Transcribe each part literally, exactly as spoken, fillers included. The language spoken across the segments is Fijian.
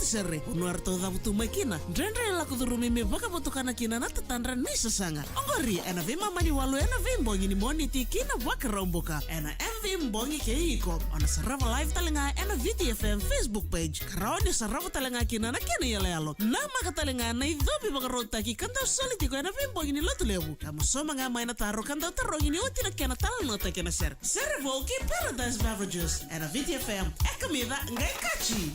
sere, vanua eratou cavutu mai kina, dredre e lako curumi me vakavotukana kina na tatadra ni sasaga. Oqori ena veimama ni walu ena veibogi ni Moniti ki na Vakaraubuka ena M V Bogi Kei Iko. O na sarava live tale ga ena V T F M Facebook page, ka rawa ni sarava tale ga kina na kena iyaloyalo. Namaka tale ga na icovi vakarautaki ka dau soli tiko ena veibogi ni Lotulevu. Ka mo sauma ga mai na taro ka dau tarogi ni oti na kena talanoataki ena sere. Sere vou kei Paradise Beverages ena V T F M. E kamica, qai kaci.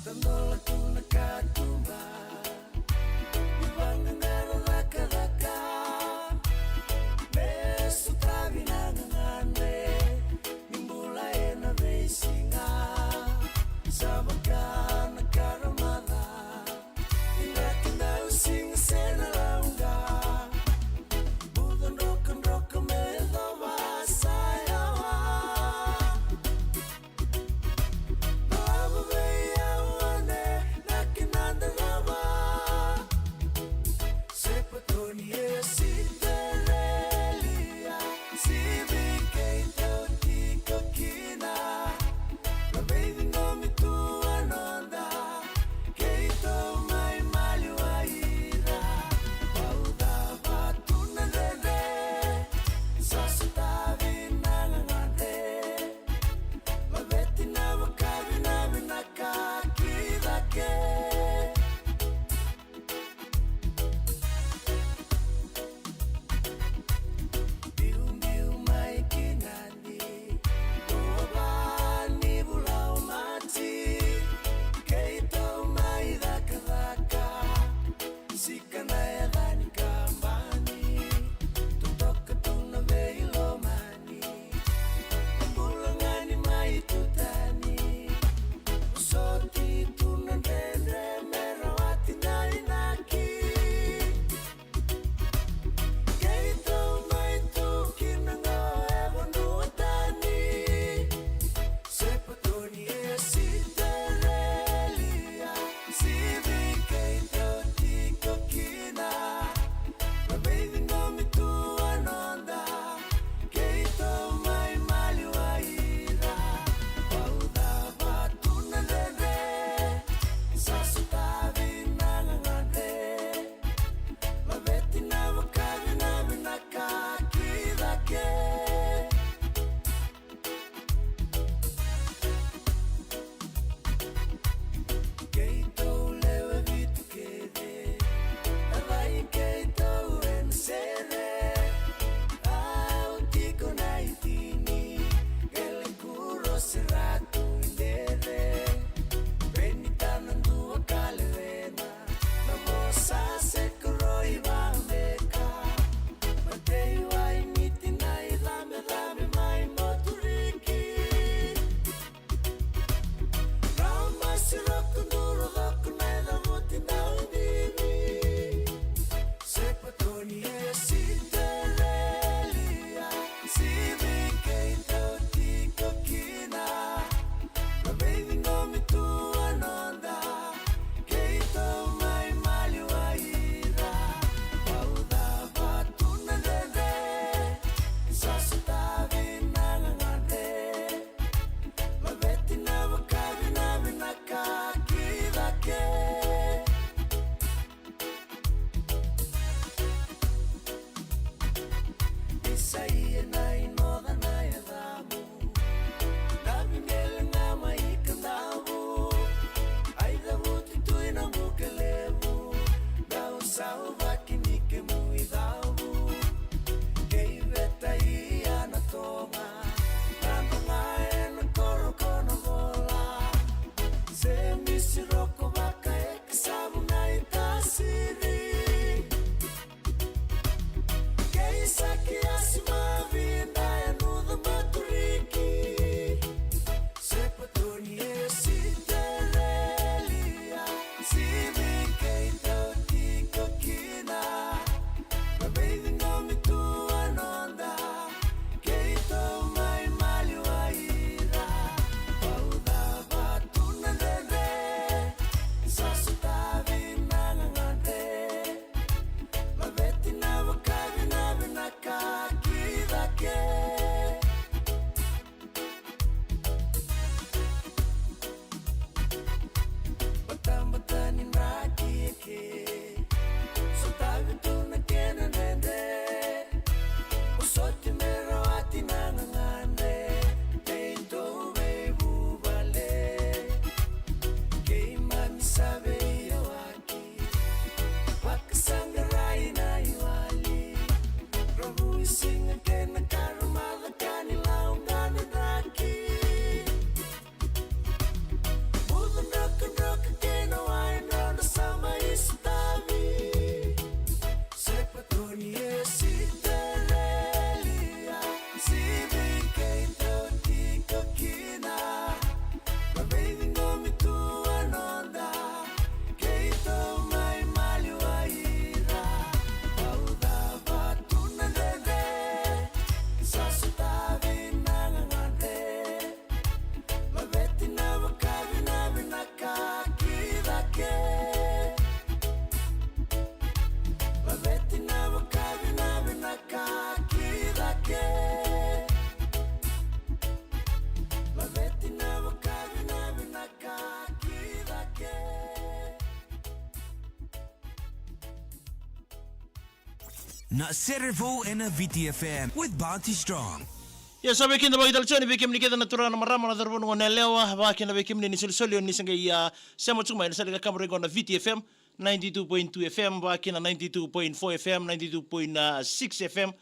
Tadola tu na katuba, ni vaqaqara cakacaka, me sotavi na gagadre, ni bula ena veisiga. Na Serevou ena V T F M with Bounty Strong. Ia, sa vei keda vakitale tiko ni vei kemuni kece na turaga na marama na cauravou na gone yalewa, vaka kina vei kemuni ni solisoli o ni sa qai, a, sema tiko mai na sala ni kakaburaki qo na V T F M, ninety-two point two F M, vaka kina ninety-two point four F M, ninety-two point six F M.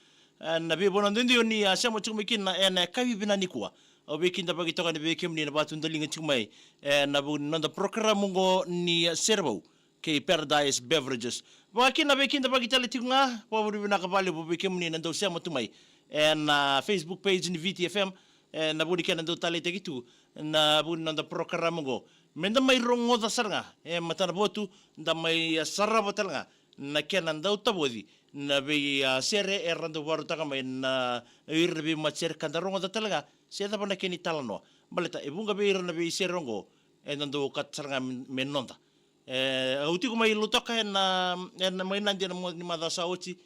E, na veivanua duidui o ni, a, sema tiko mai kina ena yakavi vinaka nikua. Au vei keda vakitokani vei kemuni na vakatudaliga tiko mai, e, na vuku ni noda porokaramu qo ni, a, Serevou kei Paradise Beverages. Vaka kina vei keda vakitale tiko ga, vakavinavinaka vakalevu vei kemuni na dau sema tu mai ena Facebook page ni V T F M, e, na vuku ni kena dau taleitaki tu na vuku ni noda porokaramu qo. Meda mai rogoca sara ga e matanavotu, da mai, a, sarava tale ga na kena dau tavoci na vei, a, sere era dau vakarautaka mai na ira na veimatasere ka da rogoca tale ga se cava na kena italanoa. Baleta e vuqa vei ira na veisere oqo eda dau okata sara ga me, me noda. E, au tiko mai Lautoka ena, ena mai Nadi ena mo-, ni macawa sa oti,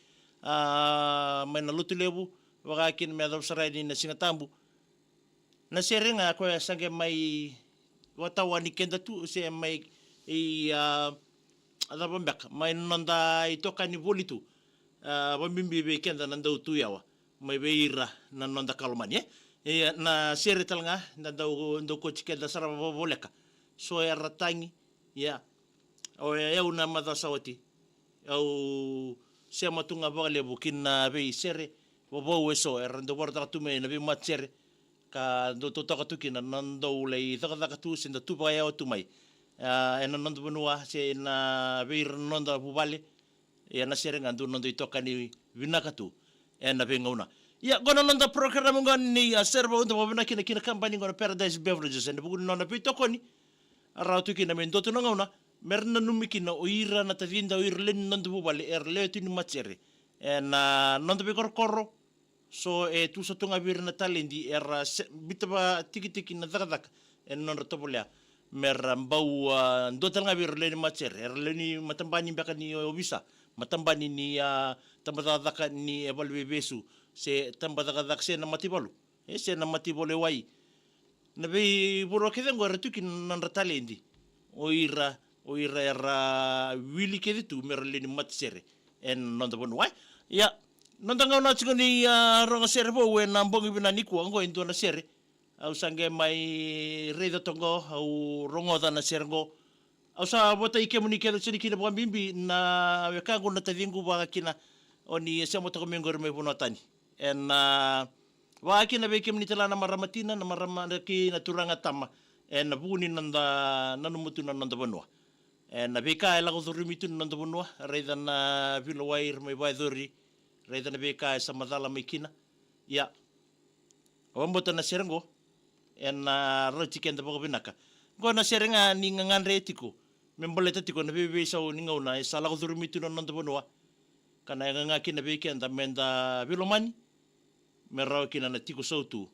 a, mai na Lotulevu, vaka kina me yacova sara yani na Sigatabu. Na sere ga koya sa qai mai vakatawani keda tu, se mai, i, a, a cava beka, mai noda itokani voli tu, a, vakabibi vei keda na dau tu yawa mai vei ira na noda ka lomani, e? Ia, na sere tale ga da dau, dau kauti keda sara vakavoleka. So era tagi, ia, o yau na macawa sa oti, au sema tu ga vakalevu ki na veisere vovou eso era dau vakarautaka tu mai na veimatasere, ka dau totoka tu kina na dau lai cakacaka tu se da tu vakayawa tu mai, a, ena noda vanua se na vei ira na noda vuvale. Ia, na sere ga dau noda itokani vinaka tu ena veigauna. Ia, qo na noda porokaramu qo ni, a, Serevou, da vakavinavinaka kina ki na kabani qo na Paradise Beverages ena vuku ni nona veitokoni. A rawa tu kina me dua tu na gauna me ra nanumi kina o ira na tacida, o ira lewe ni noda vuvale era lewe tu ni matasere ena noda veikorokoro. So e tu sa tu ga vei ira na taledi era se-, biuta vakatikitiki na cakacaka ena nodra tovolea me ra bau, a, dua tale ga vei ira lewe ni matasere, era lewe ni matabani beka ni ovisa, matabani ni, a, tabacakacaka ni, e, valeniveivesu, se tabacakacaka se na mataivalu, e, se na mataivalu e wai. Na veivanua kece oqo era tu kina na nodra taledi o ira, o ira era wili kece tu me ra lewe ni matasere ena noda vanua. Ia, noda gauna tiko ni, a, rogo sere vou ena bogi vinaka nikua. Oqo e dua na sere au sa qai mai raica toka qo, au rogoca na sere qo. Au sa votai kemuni kece tiko ni kina vakabibi na wekaqu, na taciqu, vaka kina o ni sema toka mai qori mai vanua tani. Ena, a, vaka kina vei kemuni tale ga na marama tina, na marama kei na turaga tama, ena vuku ni noda nanuma tu na noda vanua. Ena veika e lako curumi tu na noda vanua, raica na veilewai ira mai vakayacori, raica na veika e sa macala mai kina. Ia, au vakabauta na sere qo ena rauti keda vakavinaka. Qo na sere ga ni gagadre tiko me baleta tiko na veiveisau ni gauna e sa lako curumi tu na noda vanua, ka na yaga ga kina vei keda meda veilomani, me rawa kina na tiko sautu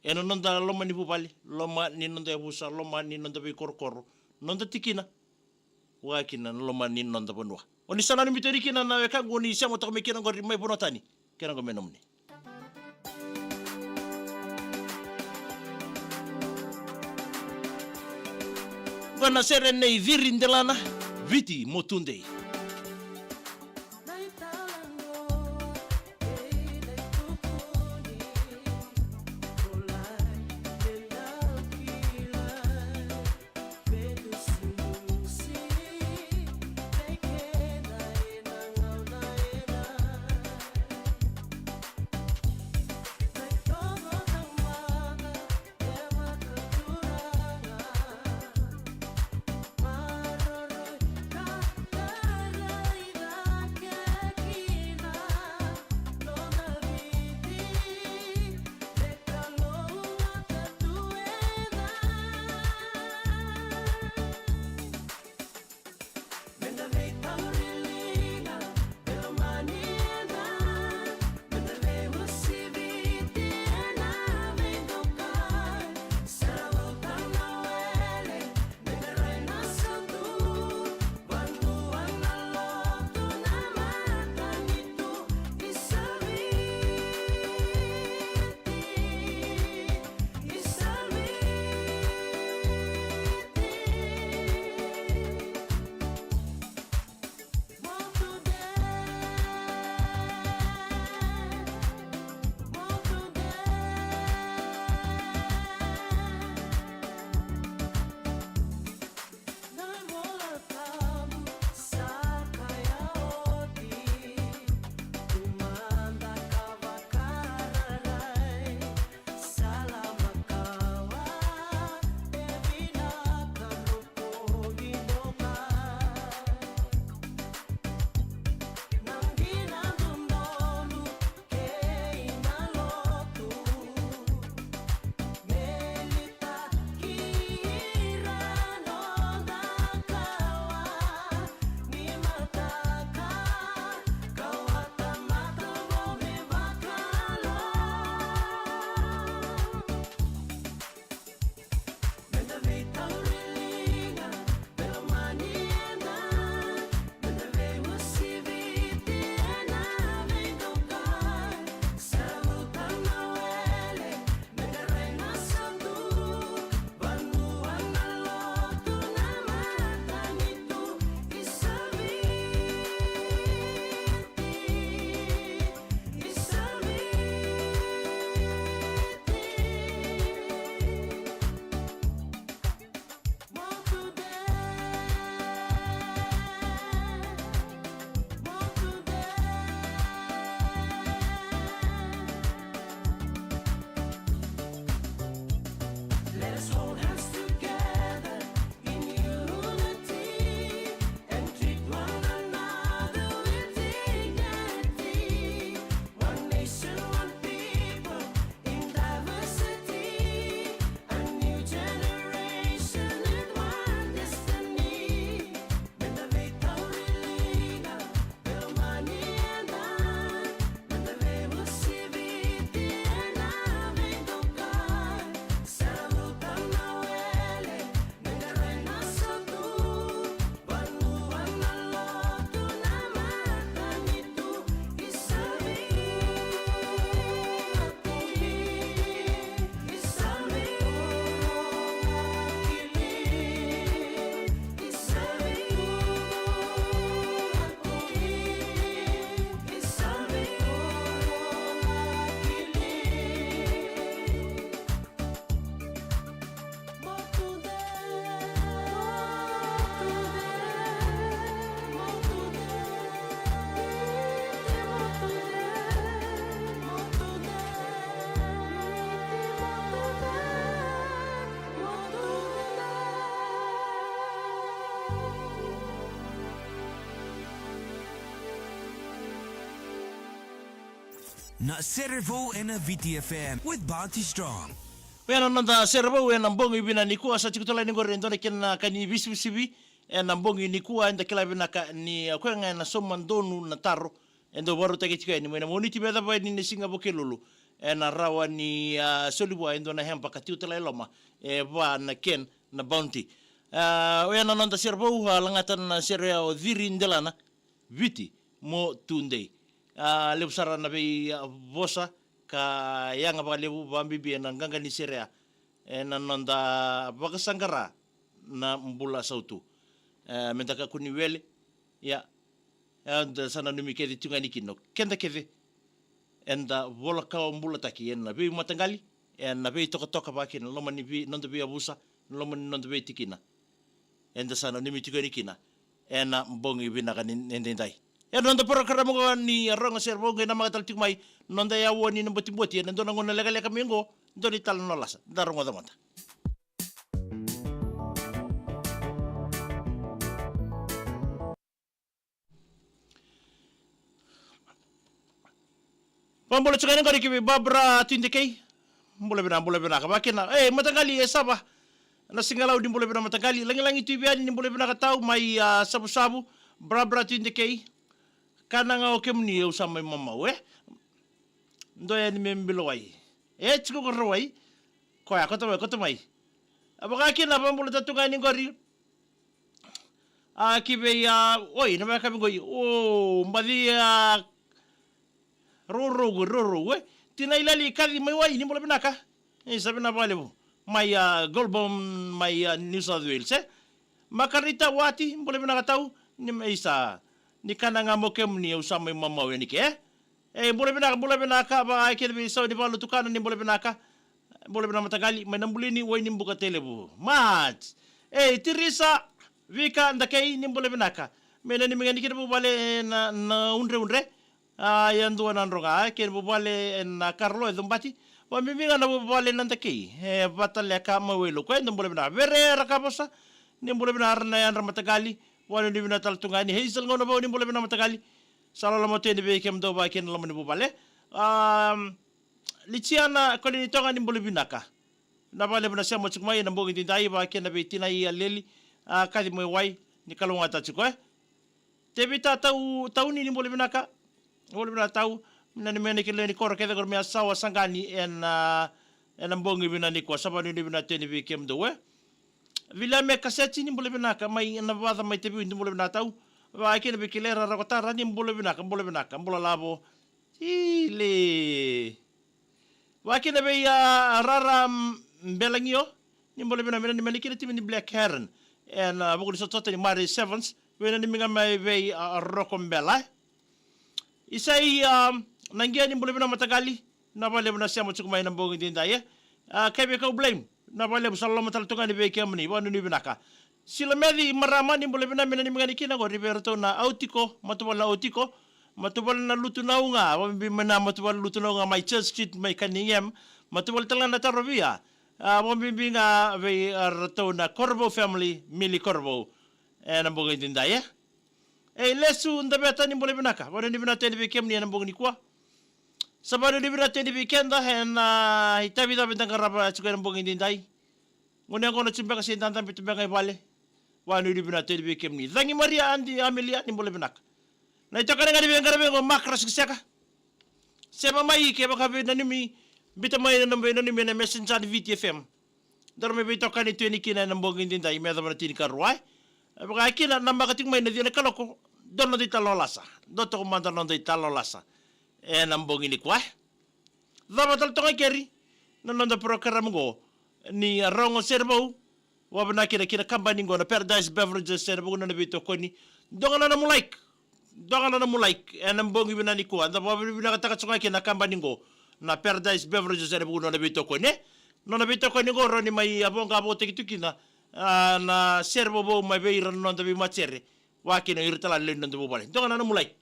ena noda loma ni vuvale, loma ni noda yavusa, loma ni noda veikorokoro, noda tikina, vaka kina na loma ni noda vanua. O ni sa nanumi tu yani kina na wekaqu, o ni sema toka mai kina qori mai vanua tani. Kena qo me nomuni. Qo na sere nei Ciri Delana, Viti mo tudei. Na Sere Vou ena V T F M with Bounty Strong. Oya na noda Sere Vou ena bogi vinaka nikua, sa tiko tale yani qori e dua na kena ka ni visivisivi ena bogi nikua, eda kila vinaka ni, a, koya ga ena sauma donu na taro e dau vakarautaki tiko yani mai na Moniti me yacova yani na siga Vukelulu, ena rawa ni, a, soli vua e dua na hempa ka tiko tale e loma e va na kena na Bounty. A, oya na noda Sere Vou, a, lagata na sere ya o Ciri Delana, Viti mo tudei. A, levu sara na vei, a, vosa ka yaga vakalevu vakabibi ena qaqa ni sere ya, ena noda vakasaqara na bula sautu. E, meda kakua ni wele, ia, eda sa nanumi kece tu ga yani kina o keda kece eda vola kawa bulataki ena veimataqali, ena veitokatoka, vakakina loma ni vei, noda veiyavusa, loma ni noda veitikina. Eda sa nanumi tiko yani kina ena bogi vinaka ni, ni edaidai. Ena noda porokaramu qo ni Rogo Sere Vou, qai namaka tale tiko mai noda yawa ni na botiboti ena dua na gauna lekaleka mai qo, dua na italanoa lasa. Da rogoca mada. Vakabula tiko yani qori ki vei Barbara Tuidekei. Bula vinaka, bula vinaka. Vakakina, e, mataqali e Sava. Na Sigalau, ni bula vinaka mataqali. Lagilagi Tui Viani, ni bula vinaka tau mai, a, Savusavu. Barbara Tuidekei. Kana ga o kemuni au sa mai mamau, e? Dua yani me bilo wai. E, tiko ko rawai. Koya, koto mai, koto mai. A, vakakina, vakabula tale tu ga yani qori. A, ki vei, a, oi, na vakayakavi qoi. O, baci, a, rourou, rourou, e. Tina Ilali Kaci mai Wai, ni bula vinaka. E, sa vinaka vakalevu. Mai, a, Goulburn, mai, a, New South Wales, e. Makarita Wati, bula vinaka tau, ni mai sa. Ni kana ga mo kemuni au sa mai mamau yani ke, e. E, bula vinaka, bula vinaka, vaka kece vei Sau ni Valu Tukana, ni bula vinaka. Bula vinaka mataqali, mai Nabulini, Wainibuka, Tailevu. Mat. E, Tirisa Vika Dakei, ni bula vinaka. Me nanumi ga yani kina vuvale, e, na, na Udreudre. A, ia dua na droga, e, kei na vuvale, e, na Karolo e Cobati. Vakabibi ga na vuvale na Dakei, e, Vataleka mai Wailuku, e, da bula vinaka. Vere Rakavosa, ni bula vinaka. Ra na yadra mataqali, vakanuinui vinaka tale tu ga yani. Hazel Gaunavou, ni bula vinaka mataqali. Sa loloma tu yani vei kemudou vakakina loma ni vuvale. Am, Litiana Kolinitoga, ni bula vinaka. Na vakalevu na sema tiko mai ena bogi edaidai, vakakina vei Tina Ilali, a, Kaci mai Wai, ni kalougata tiko, e. Tevita Tau, Tauni, ni bula vinaka. Bula vinaka tau. Nanumi yani ki lewe ni koro kece qori mai Yasawa, Saqani, ena, ena bogi vinaka nikua, sa vakanuinui vinaka tu yani vei kemudou, e. Viliame Kaseti, ni bula vinaka, mai Navaca mai Taveuni, ni bula vinaka tau. Vakakina vei Kilera Rakotara, ni bula vinaka, bula vinaka, bula lavo. Ile. Vakakina vei, a, Rara, m, Belagio, ni bula vinaka, me nanumi yani kina timi ni Black Heron. Ena, a, vuku ni sotasota ni Mare Sevens, veinanumi ga mai vei, a, Roko Bela. Isai, a, Naqia, ni bula vinaka mataqali, na vakalevu na sema tiko mai ena bogi edaidai, e. A, Kevika Blame, na vakalevu sa loloma tale tu ga yani vei kemuni, vakanuinui vinaka. Sila Meci Marama, ni bula vinaka, me nanumi ga yani kina qori vei iratou na Autiko, matavuvale na Autiko, matavuvale na Lutu Nauga, vakabibi mai na matavuvale Lutu Nauga mai Church Street mai Cunningham, matavuvale tale ga na Tarovia, a, vakabibi ga vei, a, iratou na Korovou family, Mili Korovou, ena bogi edaidai, e. E, Lesu Daveta, ni bula vinaka, vakanuinui vinaka tu yani vei kemuni ena bogi nikua. Sa vakanuinui vinaka tu yani vei keda ena, a, itavi cava eda qarava tiko ena bogi edaidai. Gone yaqona tu beka se dadabe tu beka i vale. Vakanuinui vinaka tu yani vei kemuni. Cagi Maria, Adi Amelia, ni bula vinaka. Na itokani ga ni veiqaravi qo, Makra Sikiseka. Sema mai kevaka veinanumi, biuta mai na nomu veinanumi ena Messenger ni V T F M. Daru mai veitokani tu yani kina ena bogi edaidai me yacova na tinikarua, e. E, vakakina, namaka tiko mai na ciwa na kaloko, dua na noda italanoa lasa. Dua toka mada na noda italanoa lasa ena bogi nikua, e. Cava tale toka keri na noda porokaramu qo ni Rogo Sere Vou. Vakavinavinaka kina, kina kabani qo na Paradise Beverages ena vuku ni nona veitokoni. Dua ga na nomu like. Dua ga na nomu like ena bogi vinaka nikua. Da vakavinavinakataka tiko ga kina kabani qo na Paradise Beverages ena vuku ni nona veitokoni, e. Nona veitokoni qo rawa ni mai, a, voqa votaki tu kina, a, na sere vovou mai vei ira na noda veimatasere. Vakakina o ira tale na lewe ni noda vuvale. Dua ga na nomu like.